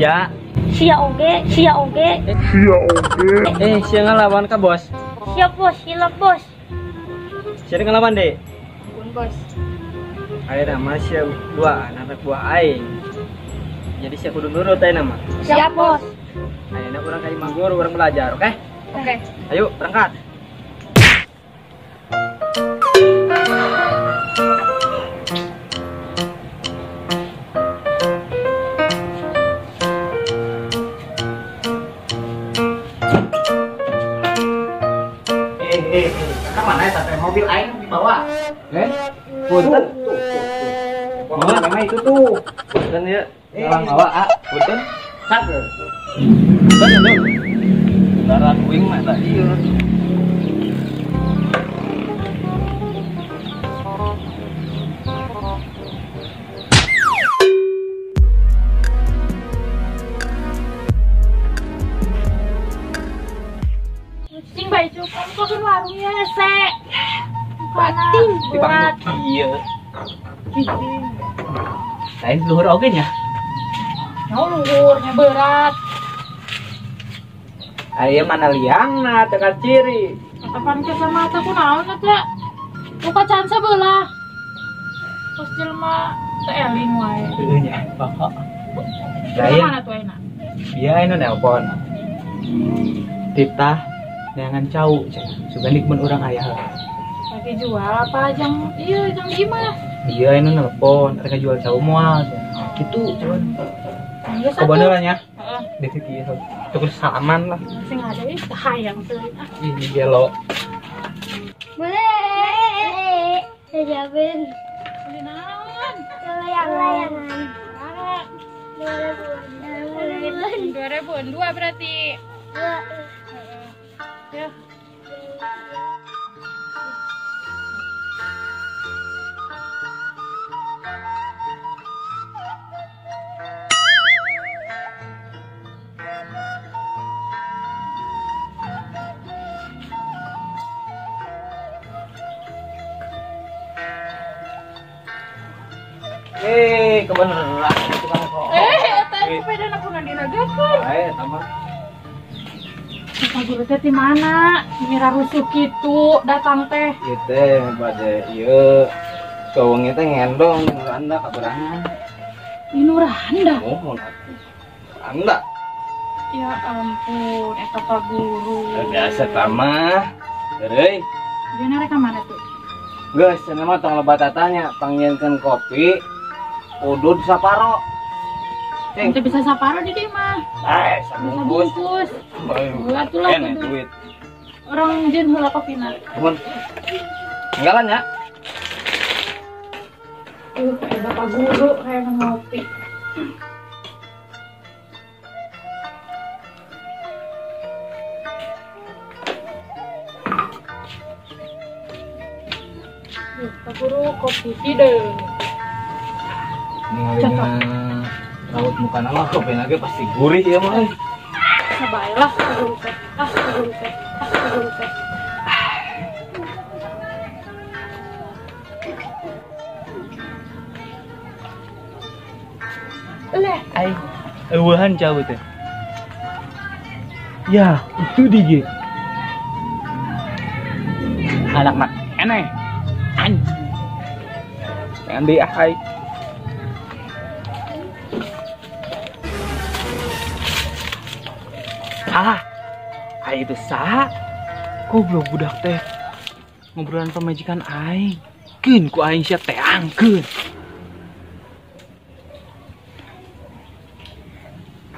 Sia. Sia oge, sia oge. Sia oge. Sia ngelawan ka bos. Siap bos, hilap bos. Sia ngelawan deh. Ampun bos. Ayo nama sia dua anak buah aing. Jadi sia kudu nurut ayeuna mah. Siap bos. Ayeuna urang ka imah guru urang belajar, oke? Oke. Ayo berangkat. Mana ya sampai mobil aing dibawa? Punten. Tuh. Mana itu tuh? Punten ya. Ngalang bawa, ah. Punten. Sak. Punten ya, darah kuing mah tadi. Cing bae cukup kok kan warungnya hese. Bating berat. Iya. Lain luhur oge nya. Nah, luhurnya berat. Aya mana liangna teu kaciri. Kapan ke sama ku naon eta? Buka can sebelah. Kos jelema teu eling wae. Heueuh nya, pokok. Lain mana tuh enak? Iya, anu nelpon. Titah neangan cau cenah. Sugan mun urang aya heula. Lagi jual apa jang iya jang gimana? Iya ini nelpon, mereka jual cau moal. Gitu cuman. Kebenaran nya. Heeh. Di situ ieu. Cukup salaman lah. Sing ada ih hayang teu. Ini gelo. Boleh. Jabin. Beli naon? Layangan. 2000. 2000 dua berarti. Dua. Ya. Kebenaran tukang kok. Eta sepeda aku diragakeun. Tambah. Pak guru teh di mana? Mira rusuh kitu datang teh. Ieu teh bade ieu kawengi teh ngendong nu randa kaberangan. Ini randa? Oh, randa. Ya ampun, eta Pak guru. Biasa tamah. Heureuy. Dia rek ka mana tuh? Geus, cenah mah tong loba tatanya, pangnyieunkeun kopi. Udud saparo. Nanti bisa saparo di mah. Bisa bungkus. Ulah tuh lah duit. Orang jin heula kopina. Mun. Tinggalan ya. Kayak bapak guru kayak ngopi. Bapak guru kopi hideung. Ninggalina raut muka nama kopi lagi pasti gurih ya mah. Sabae lah guru teh. Ah guru teh. Ah guru teh. Leh, ai eueuhan jauh teh. Ya, itu dia. Anak mak eneh. Anjing. Jangan di ahai. Ah, ai itu saha? Goblok budak teh. Ngobrolan pamajikan aing. Keun ku aing sia teangkeun.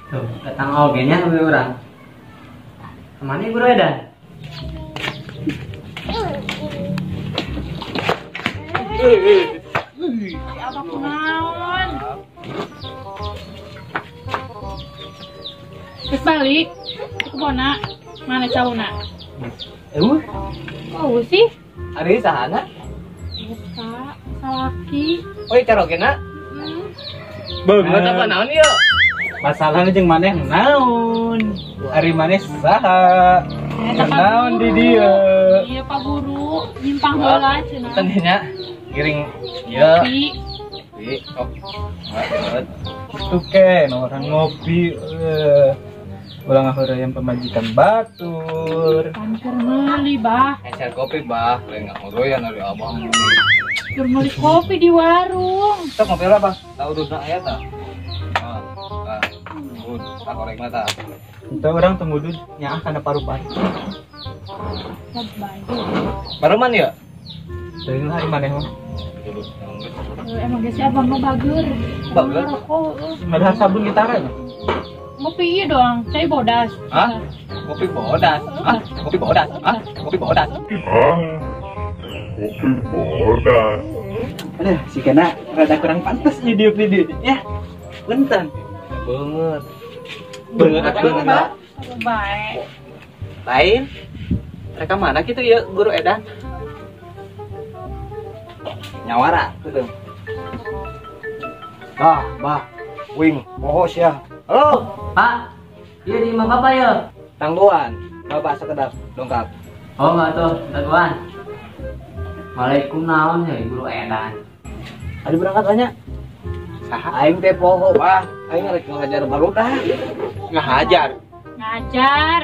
Tuh, datang oge nya sampe urang. Kemana guru edan? Apa kunaon? Terus balik ke Bona, mana cauna? Eueuh. Oh sih. Ari sahana? Eta salaki. Oh, carogena? Heeh. Beungeut apa naon ieu? Masalahna jeung maneh naon? Ari maneh saha? Naon di dieu? Iya Pak Guru, nyimpang heula cenah. Teh nya giring ieu. Kopi. Kopi. Oh. Enggak. Itu ken orang ngopi. Ulang yang pemajikan batur. Kan keur meuli, Bah. Eser kopi, Bah. Lain ngahureyan ari abah. Keur meuli kopi di warung. Sok ngopi lah, Bah. Tahu dudna aya tah. Ah, ah. Good, tak korek mata. Entah orang tunggu dulu, nyaah karena paru-paru. Baruman ya? Dari lah mana emang? Emang geus abang mah bager. Bager? Padahal sabun gitaranya. Ngopi iya doang, cai bodas. Hah? Kopi bodas? Hah? Kopi bodas? Hah? Kopi bodas? Hah? Kopi bodas. Aduh, si kena rada kurang pantas nih diuk di dieu. Ya, punten. Banget. Banget banget. Baik. Lain. Mereka mana gitu ya guru edan? Nyawara gitu. Bah, bah. Wing, poho sia. Halo, Pak. Iya di imah Bapak ya. Tangguhan. Bapak sekedap dongkap. Oh, enggak tuh, tangguhan. Waalaikum naon ya guru edan. Aduh berangkat banyak. Saha aing teh poho, Bah. Aing rek ngajar barudak. Ngahajar. Ngajar.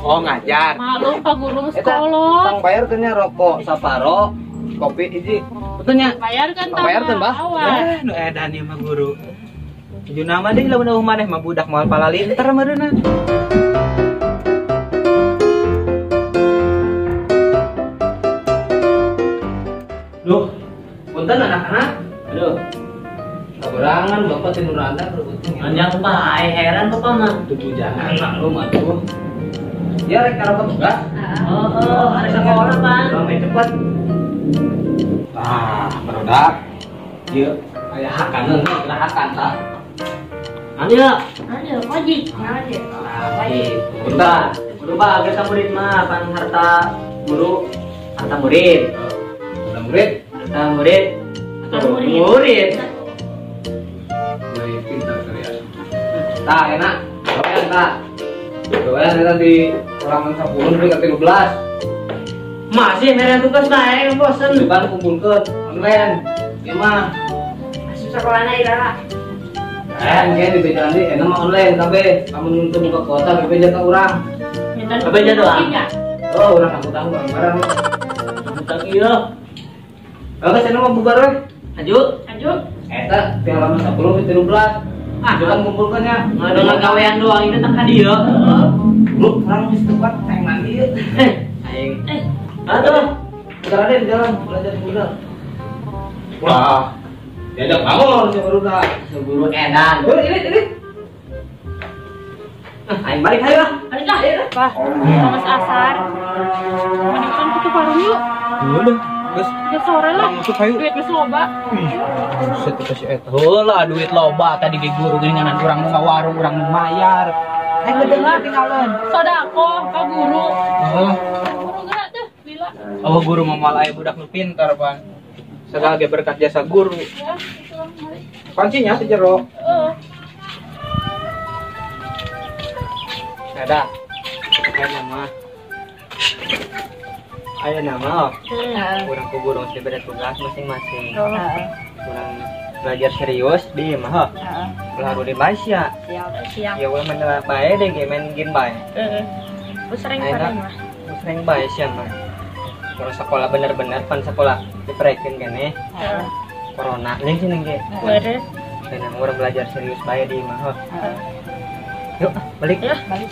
Oh, ngajar. Malu Pak guru sekolah. Tang bayar teh nya rokok saparo, kopi hiji. Betulnya. Bayar kan tang bayar teh, Bah. Eh, nu edan ieu mah guru. Tujuh nama deh lamun eueuh maneh mah budak moal palalinter meureunna. Duh, punten anak-anak. Aduh. Kaberangan bapak tidur anda berebutnya. Anjang Pak, heran bapak mah. Tujuh jangan maklum atuh. Ya rek karo tugas. Oh, ada sekolah, Pak. Sampai cepat. Ah, barudak. Ieu aya hakaneun, kena hakan tah. Ayo. Ayo, wajib. Ayo. Wajib. Bentar. Guru Pak, geus murid mah pan harta guru, harta murid. Harta murid, harta murid. Harta murid. Mulai pintar kalian. Tah, enak. Gawean tah. Gawean eta di halaman 10 nepi ka 13. Masih mere tugas bae bosen. Bukan kumpulkeun online. Ieu mah asup sekolahna iraha. Kayak di bejalan di enak mah online kabeh. Lamun teu buka kuota bebeja ka urang. Bebeja doang. Oh, urang angkutan bareng-bareng. Angkutan ieu. Oke, sana mah bubar we. Aju. Aju. Eta di halaman 10 ke 13. Ah, jangan kumpulkeun nya. Ngadolan gawean doang ini teh ka dieu. Lu urang geus teu kuat hayang mandi ieu. Aing. Aduh. Bentar aja di jalan belajar budak. Wah. Diajak bangun si barudak. Si guru edan. Guru ini ini. Aing balik hayu lah. Balik lah. Bah, Mas Asar. Mandikan kutu warung yuk. Udah. Geus. Geus sore lah. Duit geus loba. Buset eta si eta. Heulah duit loba tadi ge guru geuningan urang nu ngawarung urang nu mayar. Aing geus tinggalan. Sodako ka guru. Heeh. Guru geura teh lila. Oh, guru mah moal aya budak nu pintar, Pan. Segala ge berkat jasa guru. Ya, itu lah mari. Kuncinya di jero. Heeh. Ada. Aya nama. Aya nama. Urang ku guru geus dibere tugas masing-masing. Urang belajar serius di imah. Heeh. Ulah di Malaysia. Siap, siap. Ya ulah main bae deh ge main game bae. Heeh. Sering sering mah. Sering bae sia mah. Urang sekolah bener-bener pan sekolah diperekeun keneh. Heeh. Corona nih sini ge. Heeh. Urang belajar serius bae di imah. Heeh. Yuk, balik. Ya, balik.